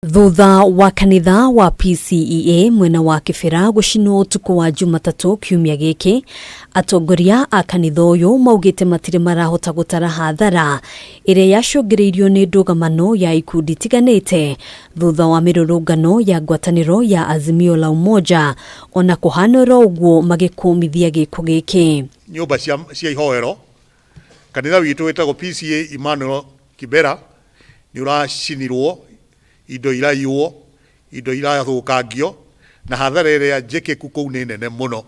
Thutha wa kanitha wa PCEA mwena wa Kibera gũcinwo ũtukũ wa Jumatatũ kiumia gĩkĩ, atongoria a kanitha ũyũ maugĩte matirĩ marahota gũtara hathara ĩrĩa yacũngĩrĩirio nĩ ndũgamano ya ikundi itiganĩte thutha wa mĩrũrũngano ya ngwatanĩro ya Azimio la Umoja ona kũhana oro ũguo magĩkũmithia gĩko gĩkĩ. Nyũmba cia, cia ihoero kanitha witũ wĩtagwo PCEA Emmanuel Kibera nĩ ũracinirwo, indo iraiywo, indo irathũkangio, na hathara ĩrĩa njĩkĩku kũu nĩ nene mũno,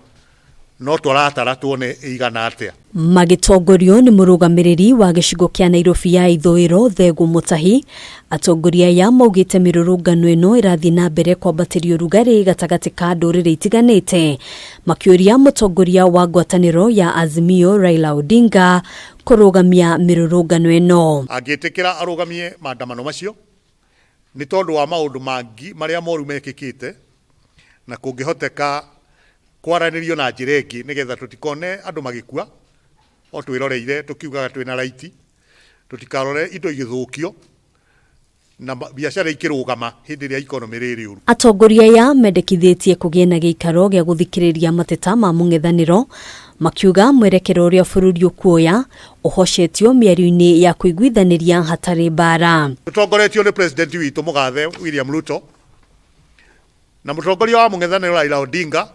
no tũratara tuone ĩigana atĩa. Magĩtongorio nĩ mũrũgamĩrĩri wa gĩcigo kĩa Nairobi ya ithũĩro Thegũ Mũtahi, atongoria aya maugĩte mĩrũrũngano ĩno ĩrathiĩ na mbere kwambatĩria ũrugarĩ gatagatĩ ka ndũrĩrĩ itiganĩte, makĩũria mũtongoria wa ngwatanĩro ya Azimio Raila Odinga kũrũgamia mĩrũrũngano ĩno. Angĩtĩkĩra arũgamie maandamano macio nĩ tondũ wa maũndũ mangĩ marĩa moru mekĩkĩte, na kũngĩhoteka kwaranĩrio na njĩra ĩngĩ nĩgetha tũtikone andũ magĩkua o twĩroreire tũkiugaga twĩna right, tũtikarore indo igĩthũkio na biacara ikĩrũgama hĩndĩ ĩrĩa economy rĩrĩ ũru. Atongoria aya mendekithĩtie kũgĩe na gĩikaro gĩa gũthikĩrĩria mateta ma mũng'ethanĩro, makiuga mwerekero ũrĩa bũrũri ũkuoya ũhocetio mĩario-inĩ ya kũiguithanĩria hatarĩ mbara. Tũtongoretio nĩ president witũ mũgathe William Ruto na mũtongoria wa mũng'ethanĩro Raila Odinga,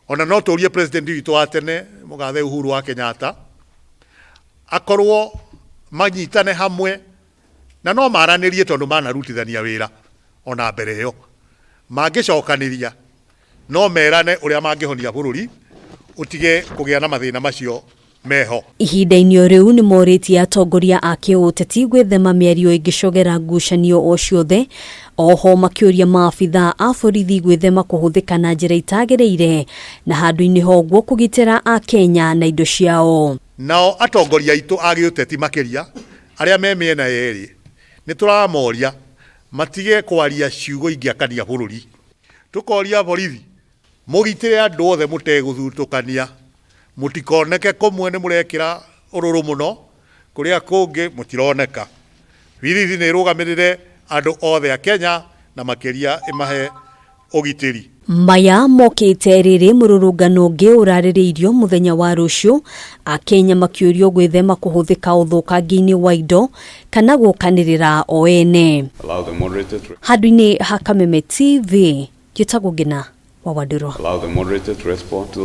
ona no tũrie president witũ wa tene mũgathe Uhuru wa Kenyatta akorwo manyitane hamwe na no maranĩrie tondũ manarutithania wĩra ona mbere ĩyo, mangĩcokanĩria no merane ũrĩa mangĩhonia bũrũri ũtige kũgĩa na mathĩna macio meho. Ihinda-inĩ o rĩu nĩ morĩtie atongoria a kĩũteti gwĩthema mĩario ĩngĩcogera ngucanio o ciothe, oho makĩũria maabitha a borithi gwĩthema kũhũthĩka na njĩra itagĩrĩire na handũ-inĩ ha ũguo kũgitĩra Akenya na indo ciao. Nao atongoria aitũ a gĩũteti makĩria arĩa me mĩena yerĩ nĩ tũramoria matige kwaria ciugo ingĩakania bũrũri. Tũkoria borithi mũgitĩre andũ othe mũtegũthutũkania, mũtikoneke kũmwe nĩ mũrekĩra ũrũrũ mũno kũrĩa kũngĩ mũtironeka. Borithi nĩ ĩrũgamĩrĩre andũ othe a Kenya na makĩria ĩmahe ũgitĩri. Maya mokĩte rĩrĩ mũrũrũngano ũngĩ ũrarĩrĩirio mũthenya wa rũciũ, Akenya makĩũrio gwĩthema kũhũthĩka ũthũkangia-inĩ wa indo kana gũkanĩrĩra o ene. Allow the moderator to Handũ-inĩ ha Kameme TV, njĩtagwo Ngina wa Wandũrũ. Allow the moderator to respond to